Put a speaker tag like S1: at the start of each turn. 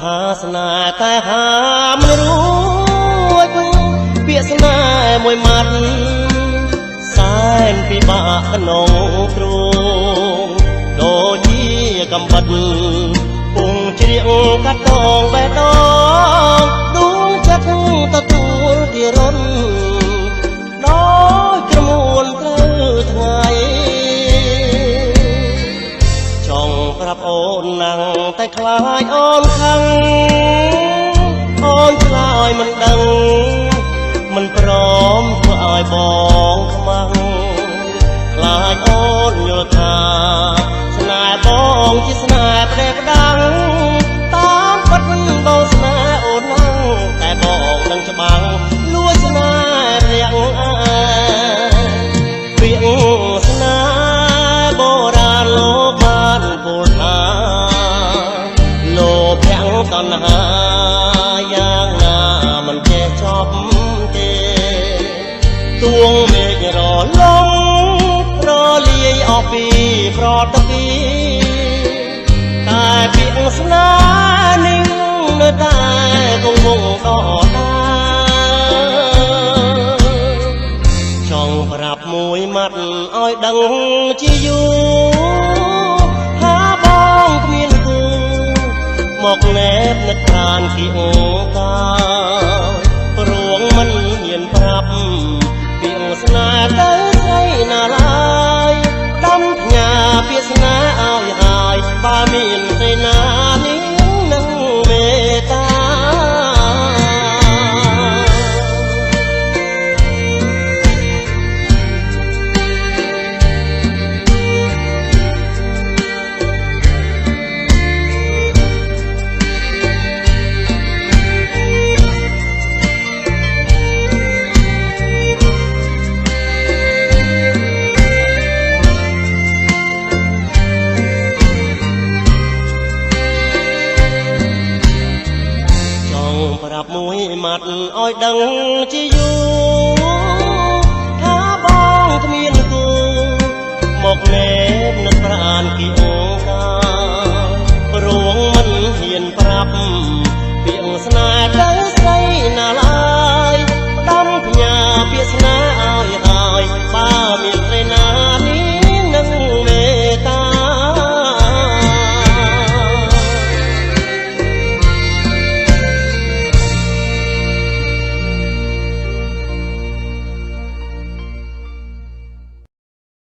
S1: ថាស្នេហ៍តែហាមិនរួចពាក្យស្នេហ៍មួយម៉ាត់សែនពិបាកក្នុងទ្រូងដូចជាកំបិតពុងជ្រៀងកាត់តងបេះដូងដួងចិត្តទទួលទីរុនដោយក្រមួនត្រូវថ្ងៃចង់ប្រាប់អូនណាំងតែខ្លាចអូនខឹងអូនឆ្លើយមិនដឹងមិនព្រមធ្វើឲ្យបងខ្មាំងខ្លាចអូនយល់ថាស្នេហ៍បងជាស្នេហ៍ផ្ដេសផ្ដាំងតាមពិតបងស្នេហ៍អូនណាំងតែបងនឹងច្បាំងលួចស្នេហ៍ម្នាក់ឯងពាក្យស្នេហ៍បុរាណលោកបានពោលថាលោភៈតណ្ហាយ៉ាងណាមិនចេះចប់ទេទួងមេឃរលងរលាយអស់ពីប្រតពីតែពាក្យស្នេហ៍នេះនៅតែគង់វង្សដដែលចង់ប្រាប់មួយម៉ាត់ឲ្យដឹងជាយូរថាបងគ្មានគូមកណែបនឹកប្រានគៀងកាយព្រោងមិនហ៊ានប្រាប់ពាក្យស្នេហ៍ទៅស្រីណាឡើយដាំផ្ញើពាក្យស្នេហ៍ឲ្យហើយបើមានស្រីណានាងនឹងមេត្តាប្រាប់មួយម៉ាត់ឲ្យដឹងជាយូរថាបងគ្មានគូមកណែបនឹកប្រានគៀងកាព្រោងមិនហ៊ានប្រាប់ពាក្យស្នេហ៍ទៅស្រីណា